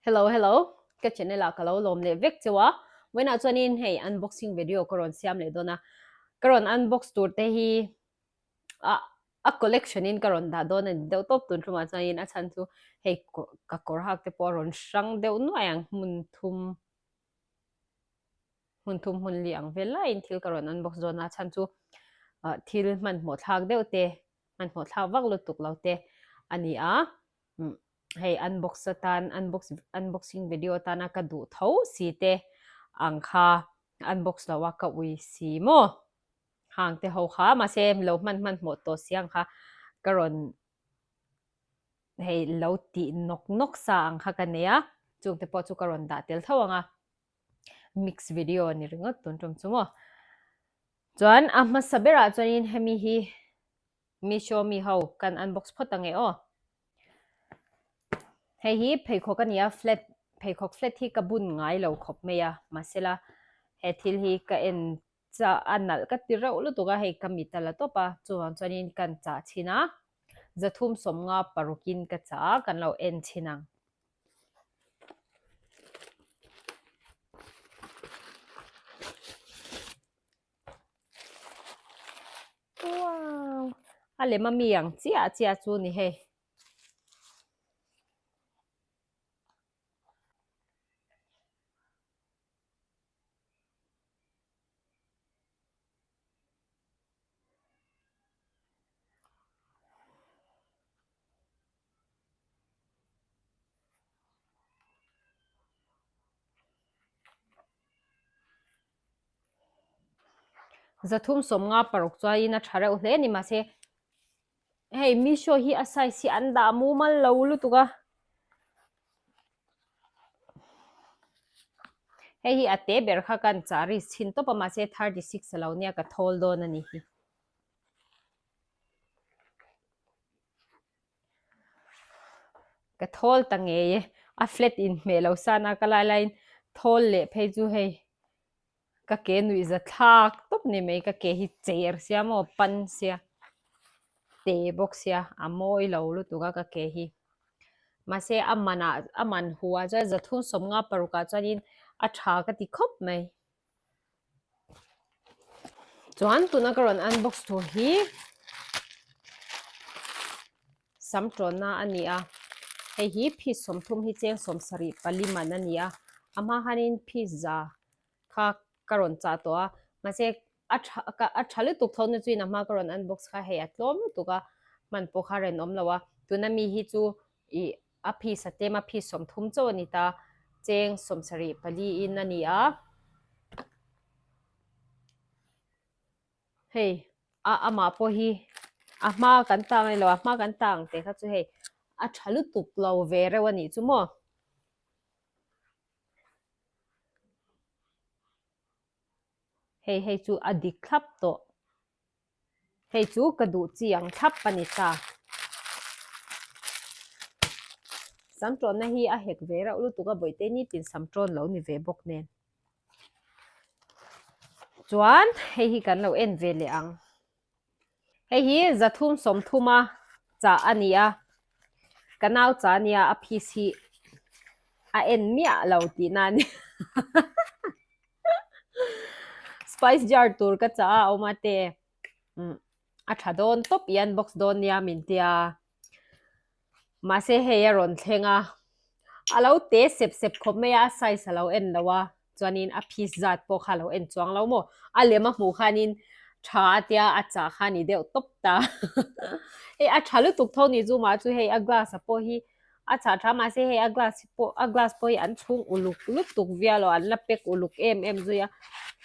Hello hello ka channel ah ka lo lawm leh vek cheu a vawiinah chuanin hei unboxing video ka rawn siam leh dawn a ka rawn unbox tur te hi a a collection in ka rawn dah dawn a ni deuh tawp tun tumah chuanin a chhan chu hei ka kawr hak te pawh a rawn hrang deuh nuai ang hmun thum hmun thum hmun li ang vel laiin thil ka rawn unbox dawn a a chhan chu ah thil hmanhmawh thlak deuh te hmanhmawh thlak vak lutuk lo te a ni a umm hei unbox atan unbox unboxing video atana ka duh tho si te ang kha unbox lo a ka ui si maw hang te ho kha mahse lo hman hmanhmawh tawh si ang kha ka rawn hei lo tih nawk nawk sa ang kha ka nei a chung te pawh chu ka rawn dah tel tho ang a mix video a ni ringawt tun tum chu maw chuan a hmasa berah chuanin hemi hi Meesho mi ho kan unbox phawt ang e aw hei hi pheikhawk a ni a flat pheikhawk flat hi ka bun ngai lo khawp mai a mahsela he thil hi ka en chah a nalh ka ti reuh lutuk a hei ka mit a la tawp a chuvang chuanin kan chah chhin a 350 parukin ka chah a kan lo en chhin ang. Wow! A lem a mi ang chiah chiah chu ni hei. 356 chuain a tha reuh hle a ni mahse hei Meesho hi a size hi an dah mumal lo lutuk a hei hi a te ber kha kan chah risk chhin tawp a mahse 36 a lo nia ka thawl dawn a ni hi. Ka thawl ta ngei e, a flat inhmeh lo san a ka lai laiin thawl leh phei chu hei ka ke nuih za thlak tawp ni mai ka ke hi cher sia maw pan sia te bawk sia a mawi lo lutuk a ka ke hi mahse a manah a man hu ah chuan 356 ah chuanin a tha ka ti khawp mai. Chuan tuna ka rawn unbox tur hi sam tawnna a ni a hei hi piece 30 hi cheng 74 man a ni a a hma khanin piece za kha ka rawn chah tawh a mahse a tha a tha lutuk tho na chuin a hma ka rawn unbox kha hei a tlawm lutuk a hman pawh kha a rinawm lo a tuna mi hi chu ih a piece a tlem a piece 30 chauh a ni ta cheng 74 in a ni a hei a amah pawh hi a hma kan tang a ni lo a hma kan tang teh kha chu hei a tha lutuk lo ve reuh a nih chu maw. Hei hei chu a dik thlap tawh. Hei chu ka duh chi ang thlap a ni ta. Sam tawnna hi a hek ve reuh lutuk a bawihte nitin sam tawn lo ni ve bawk nen. Chuan hei hi kan lo en ve leh ang. Hei hi 330 a chah a ni a, ka nau chah a nia a piece hi a en miah lo tihna a ni. Spice jar tur ka chah a awm a te umm a tha dawn tawp i unbox dawn nia min tia mahse hei a rawn thleng a a lo te sep sep khawp mai a a size a lo en lo a chuanin a piece zat pawh kha a lo en chuang lo maw a lem a hmuh khanin tha a tia a chah kha a ni deuh tawp ta hei a tha lutuk tho ni chu mah chu hei a glass ah pawh hi A chah tha mahse hei a glass hi pawh a glass pawh hi an chhung uluk lutuk vial aw an la pack uluk em em zui a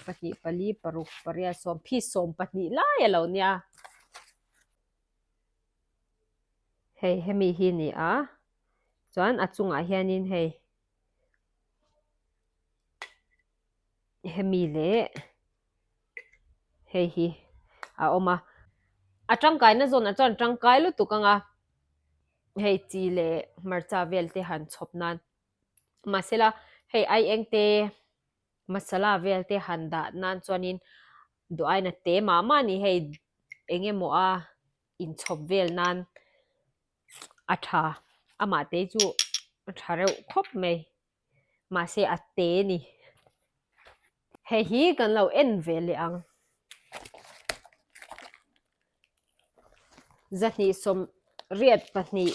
pahnih pali paruk pariat sawm piece 12 lai a lo nia hei hemi hi a ni a chuan a chungah hianin hei hemi leh hei hi a awm a a tangkaina zawnah chuan tangkai lutuk ang a hei chi leh hmarcha vel te han chhawp nan mahsela hei aieng te masala vel te han dah nan chuanin duh aiin a te mah mah a ni hei eng emaw a inchhawp vel nan a tha amah te chu. A tha reuh khawp mai. Mahse a te ni. Hei hi kan lo en ve leh ang. Zahnih sawm riat pahnih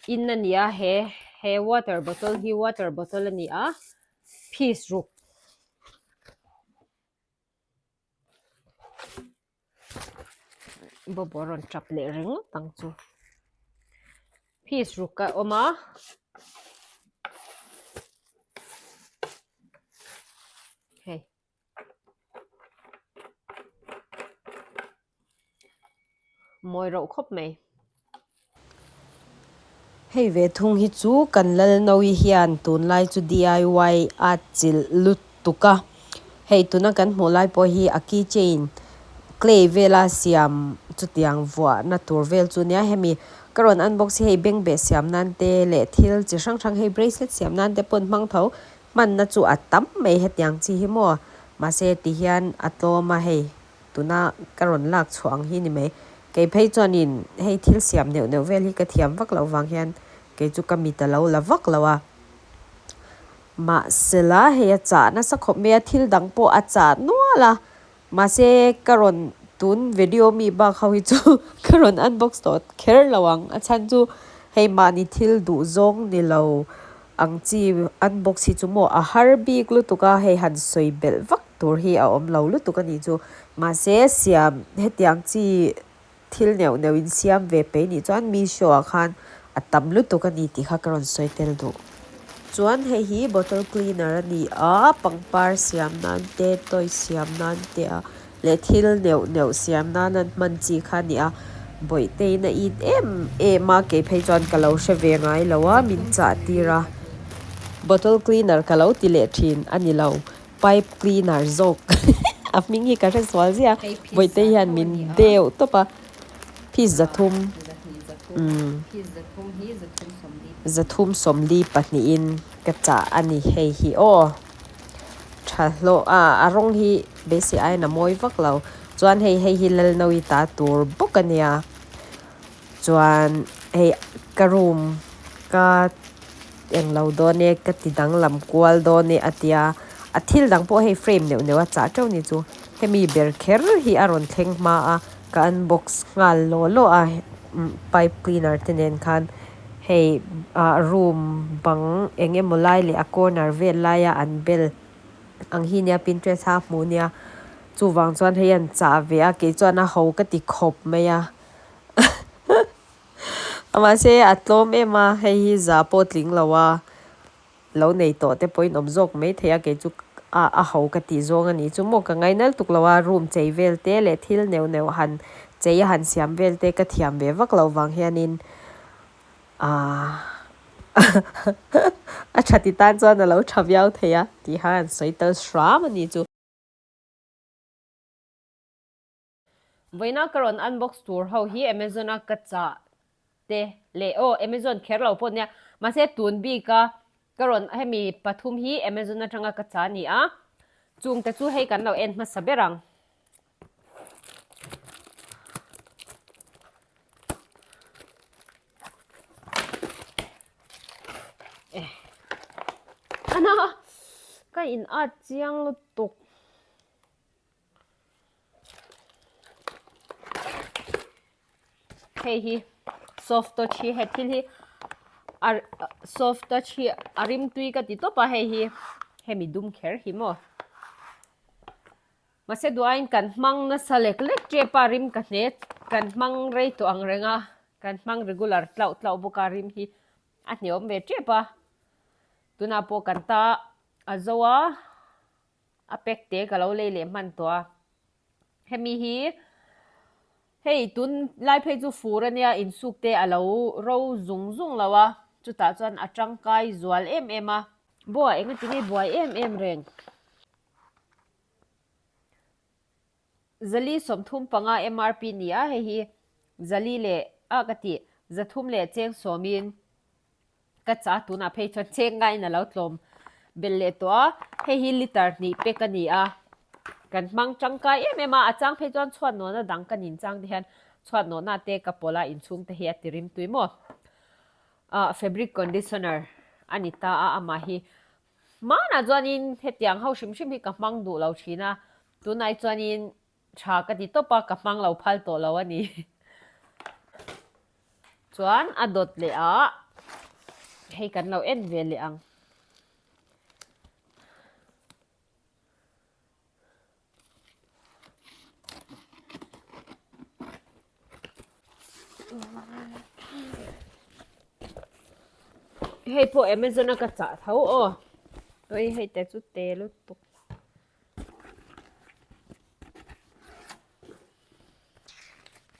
in a ni a he he water bottle hi water bottle a ni a piece ruk. Bawbawh a rawn tap leh ringawt ang chu piece ruk a awm a hei mawi rauh khawp mai. Hei ve thung hi chu kan Lalnawi hian tunlai chu DIY a chilh lutuk a, hei tuna kan hmuh lai pawh hi a key chain clay vela siam chutiang vuahna tur vel chu nia hemi ka rawn unbox hi hei bengbeh siam nan te leh thil chi hrang hrang hei bracelet siam nan te pawh an hmang tho hmanna chu a tam mai hetiang chi hi maw mahse tihian a tlawm a hei. Tuna ka rawn lak chhuah ang hi ni mai. Kei phei chuanin hei thil siam neuh neuh vel hi ka thiam vak loh vang hian kei chu ka mit a lo la vak lo a. Mahsela hei a chah nasa khawp mai a, thil dang pawh a chah nual a. Mahse ka rawn tun video mi bak ho hi chu ka rawn unbox tawh kher lo ang. A chhan chu hei mahni thil duh zawng ni lo ang chi unbox hi chu maw a har bik lutuk a, hei han sawi belh vak tur hi a awm lo lutuk a nih chu. Mahse siam hetiang chi thil neuh neuh in siam ve peih nih chuan Meesho ah khan a tam lutuk a ni tih kha ka rawn sawi tel duh. Chuan hei hi bottle cleaner a ni a, pangpar siam nan te, toy siam nan te a leh thil neuh neuh siam nan an hman chi kha a ni a. Bawihteiin a it em em a, kei phei chuan ka lo hre ve ngai lo a, min chah tir a. Bottle cleaner ka lo ti leh thin a ni lo. Pipe cleaner zawk a hming hi ka hre sual ziah a bawihte hian min deuh tawp a piece zathum umm zathum sawmli pahnihin ka chah a ni hei hi aw tha hlawh a a rawng hi beisei aiin a mawi vak lo chuan hei hei hi Lalnawi ta tur bawk a nia chuan hei ka room ka. Englo dawn e, ka ti danglam kual dawn e a ti a, a thil dang pawh hei frame neuh neuh a chah teuh ni chu hemi ber kher hi a rawn thleng hma a, ka unbox nghal law law a pipe cleaner te nen khan hei ah room bang eng emaw lai leh a corner vel laia an bel ang hi nia pinterest a hmuh nia chuvang chuan hei an chah ve a kei chuan a ho ka ti khawp mai a. Mahse a tlawm em a, hei hi za pawh tling lo a, lo nei tawh te pawhin awm zawk mai thei a, kei chu a a ho ka tih zawng a nih chu maw ka ngainal tuk lo a, room chei vel te leh thil neuh neuh han chei a han siam vel te ka thiam ve vak loh vang hianin aaa a tha ti tan chuan a lo tha viau thei a tih kha an sawi tal hram a nih chu. Vawiina ka rawn unbox tur ho hi Amazon a ka chah te leh aw Amazon kher lo pawh nia mahse tun bik a ka rawn hemi pathum hi Amazon atanga ka chah a ni a chung te chu hei kan lo en hmasa ber ang. Ana ka in at chiang lutuk. Hei hi soft touch hi he thil hi a soft touch hi a rimtui ka ti tawp a hei hi hemi dum kher hi maw mahse duain kan hmang nasa lek lek tep a rim ka hne kan hmang rei tawh ang reng a kan hmang regular tlauh tlauh bawk a rim hi a hneawm ve tep a tunah pawh kan ta a zo a. A pack te ka lo lei leh hman tawh a. Hemi hi hei tun lai phei chu fur ania insuk te a lo ro zung zung lo a, chutah chuan a tangkai zual em em a. Buai eng ati nge buai em em reng. Zali 35 MRP ni a hei hi zali leh a ka tih zathum leh cheng sawmin. Ka chah tunah phei chuan cheng ngaiin a lo tlawm belh leh tawh a, hei hi liter hnih pek a ni a, kan hmang tangkai em em a, a chang phei chuan chhuat nuana dang kan inchang te hian Chhuat nawhna te ka pawlh a inchhung te hi a ti rim tui maw? Ah fabric conditioner a ni ta a amah hi hmanah chuanin hetiang ho hrim hrim hi ka hmang duh lo thin a, tunah hi chuanin tha ka ti tawp a ka hmang lo phal tawh lo a ni. Chuan a dawt leh ah hei kan lo en ve leh ang. Hei pawh Amazon a ka chah tho aw. Ui hei te chu te lutuk.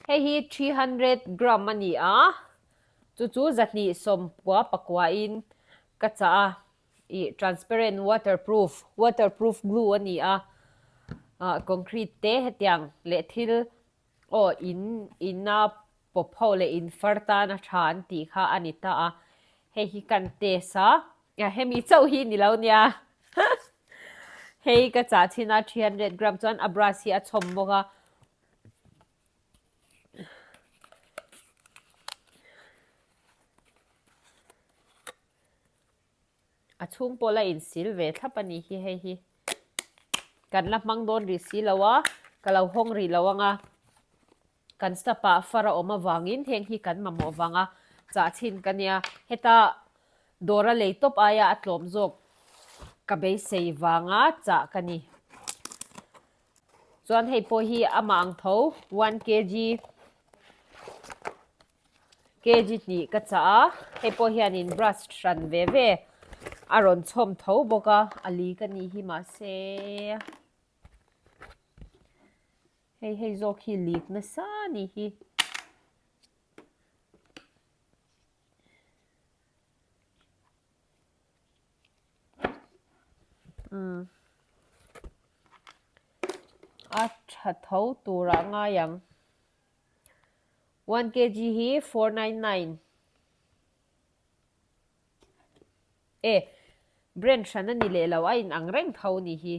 Hei hi 300 gram a ni a, chu chu zahnih sawmpua pakua in ka chah a. Ih transparent waterproof waterproof glue a ni a ah concrete te hetiang leh thil aw in ina pawp ho leh in far tan a tha an tih kha a ni ta a hei hi kan test a hemi chauh hi ni lo nia hei ka chah chhin a 300 gram chuan a brush hi a chhawm bawk a. A chhung pawh la insil ve thlap a nih hi hei hi. Kan la hmang dawn rih si lo a, ka lo hawng rih lo ang a. Kan step ah far a awm avangin heng hi kan mamawh vang a chah chhin ka nia. Heta dawr a lei tawp aia a tlawm zawk ka beisei vanga chah ka ni. Chuan hei pawh hi amah ang tho one kg. Kg hnih ka chah a, hei pawh hianin brush hran ve ve a rawn chhawm tho bawk a, a li ka nih hi mahse hei hei zawk hi lik nasa a nih hi. Umm a tha tho turah ngai ang. One kg hi 499 e brand hran a ni leh lo a in ang reng tho ni hi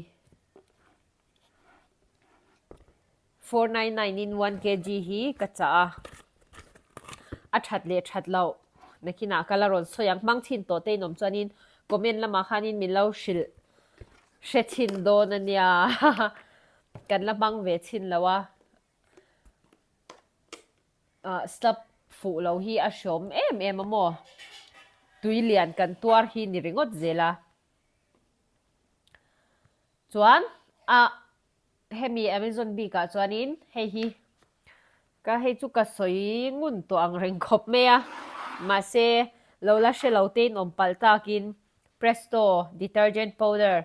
499 in one kg hi ka chah a a that leh that loh nakinah ka la rawn sawi ang hmang chhin tawh te in awm chuanin comment lamah khanin min lo hrilh hre chhin dawn a nia kan la hmang ve chhin lo a. Ah slab fuh lo hi a hrawm em em a maw? Tui lian kan tuar hi ni ringawt zel a. Chuan a hemi Amazon bikah chuanin hei hi ka hei chu ka sawi ngun tawh ang reng khawp mai a. Mahse lo la hre lo te in awm palh takin Presto detergent powder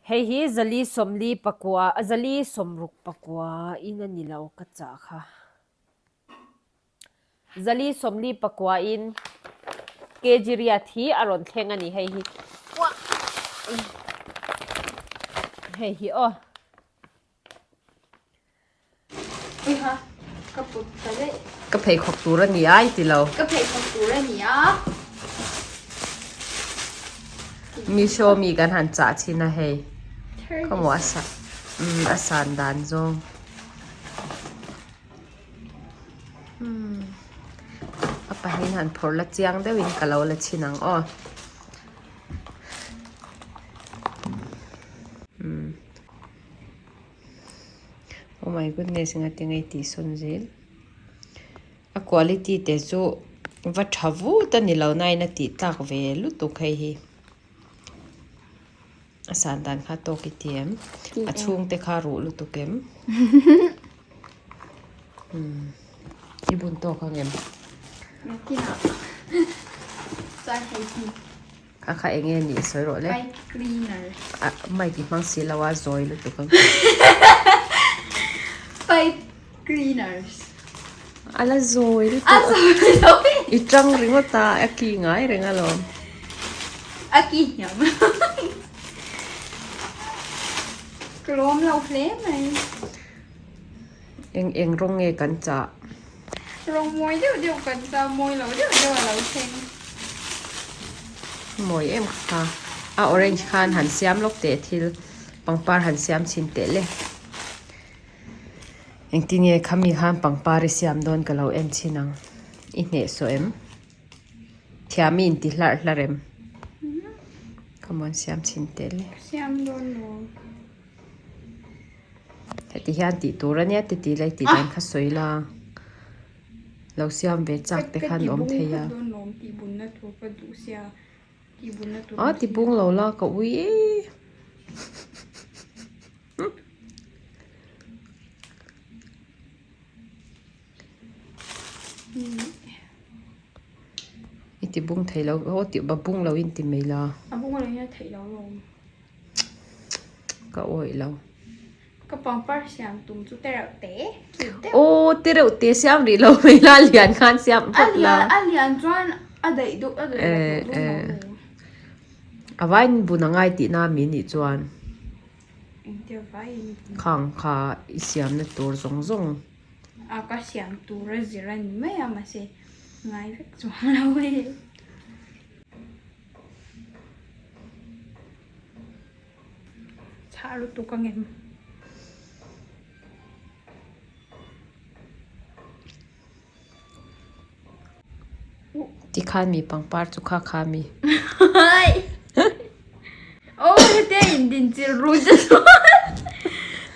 Hei hi zali sawmli pakua, zali sawmruk pakua in a ni lo ka chah kha. Zali sawmli pakua in kg riat hi a rawn thleng a ni hei hi. Hei hi aw. Uiha, ka put ta daih. Ka pheikhawk tur a ni a i ti lo. Ka pheikhawk tur a ni a. Misho mi kan han chah thin a hei. Khawmaw a sa umm a san dan zawng. Umm a pahnih han phawrh la chiang deuhin ka lo la chhin ang aw. Umm. Oh my goodness engati nge i tih sawn zel a quality te chu va tha vut a ni lo na in a tih tlak ve lutuk hei hi a san dan kha tawk i ti em a chhung te kha ruh lutuk em umm i bun tawk ang em. A kha eng nge nih sawi rawh le. Pipe cleaner. A mic i hmang si lo a zawi lutuk ang. Pipe cleaners. A la zawi lutuk. A zawi lo. I tang ringawt a, a ki ngai reng alawm. A ki hniam. Ka lawm lo hle mai. Eng eng rawng nge kan chah? Rawng mawi deuh deuh kan chah, mawi lo deuh deuh a lo thleng. Mawi em kha. A orange khan han siam lawk teh thil pangpar han siam chhin teh le. Engtin nge khami khan pangpar i siam dawn ka lo en chhin ang. I hnehsawh em? Thiam i inti hlarh hlarh em? Come on siam chhin teh le. Siam dawn lo. Heti hian tih tur a nia ti tih la i tih dan kha sawi la. Lo siam ve chak te khan awm thei a. Ka ti bung phawt dawn lo tih bunna tur ka duh sia. Tih bunna tur A ti bung lo la ka ui e. I ti bung thei lo aw tih ba bung lo in ti mai la. A bung lo hian theih lo lawm. Ka awih lo. Ka pangpar siam tum chu te reuh te cute deuh. Aw te reuh te siam rih lo mai la lian khan siam phawt la. A lian chuan a daih duh a daih lo duh dawn lo. A vain bun a ngai tihna mi nih chuan. Engtia vaiin bun. Khang kha i siamna tur zawng zawng. A ka siam tur a zir a ni mai a mahse ngai vek chuang lo e. Chhah lutuk ang em? Tikhan mi pangpar chu kha kha mi. Aw hete in din chil ru che chuan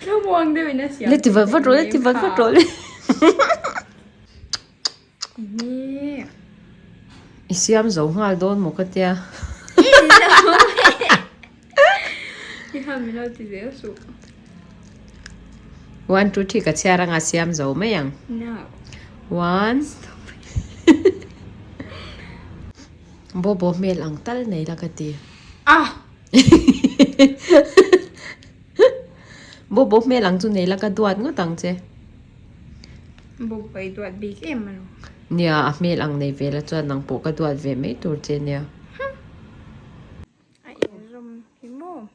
thlamuang deuhin a siam Le ti vat vat rawh le ti vat vat rawh le. Enge? I siam zo nghal dawn maw ka tia. I han min lo ti zel suh. One, two, three ka chhiar anga siam zo mai ang. No. One. Bobo hmel ang tal nei la ka ti. Ah! Bobo hmel ang chu nei la ka duat ngawt ang che. Bobo i duat bik em alo. Nia, a hmel ang nei ve la chuan nang pawh ka duat ve mai tur che nia. A inzawm hi maw?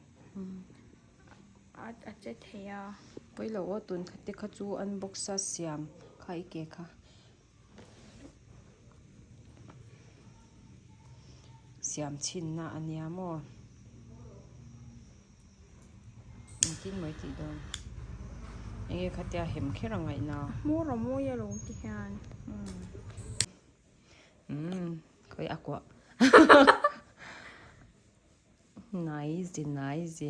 A che thei a. Pawilo aw tun khat te kha chu an box a siam kha i ke kha. Siam chhinna a nia maw? Engtin maw i tih dawn? Enge khatia hem kher a ngaihna? A hmawr a mawi alawm ti hian. Umm khawi a kuah Nice nice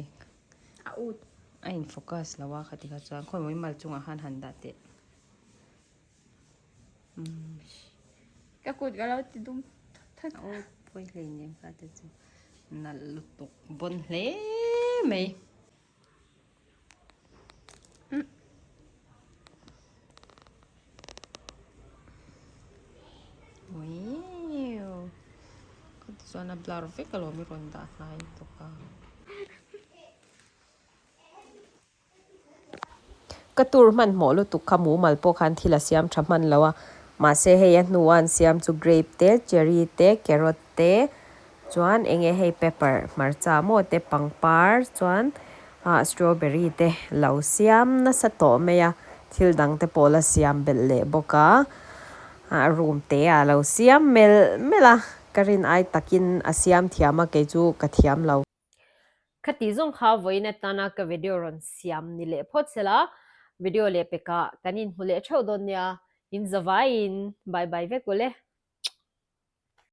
A ut. A in focus lo a khati kha chuan khawi maw i mal chungah khan han dah teh. Ka kut ka lo ti dum that. Aw pawi hlei nem kha te chu nalh lutuk bawn hle mai. Wow. Ka ti chuan a blur vek alawm i rawn dah hnai lutuk a. Ka tur hmanhmawh lutuk kha mumal pawh khan thil a siam tha hman lo a, mahse hei a hnua an siam chu grape te, cherry te, carrot te, chuan eng nge hei pepper hmarcha maw te, pangpar chuan ah strawberry te lo siam nasa tawh mai a, thil dang te pawh la siam belh leh bawk a, ah room te ah lo siam melh melh a, ka rin ai takin a siam thiam a kei chu ka thiam lo. Khati zawng kha vawiin atana ka video rawn siam ni leh phawt sela, video leh pekah kan inhmu leh theuh dawn nia, in zavaiin bye bye vek ule.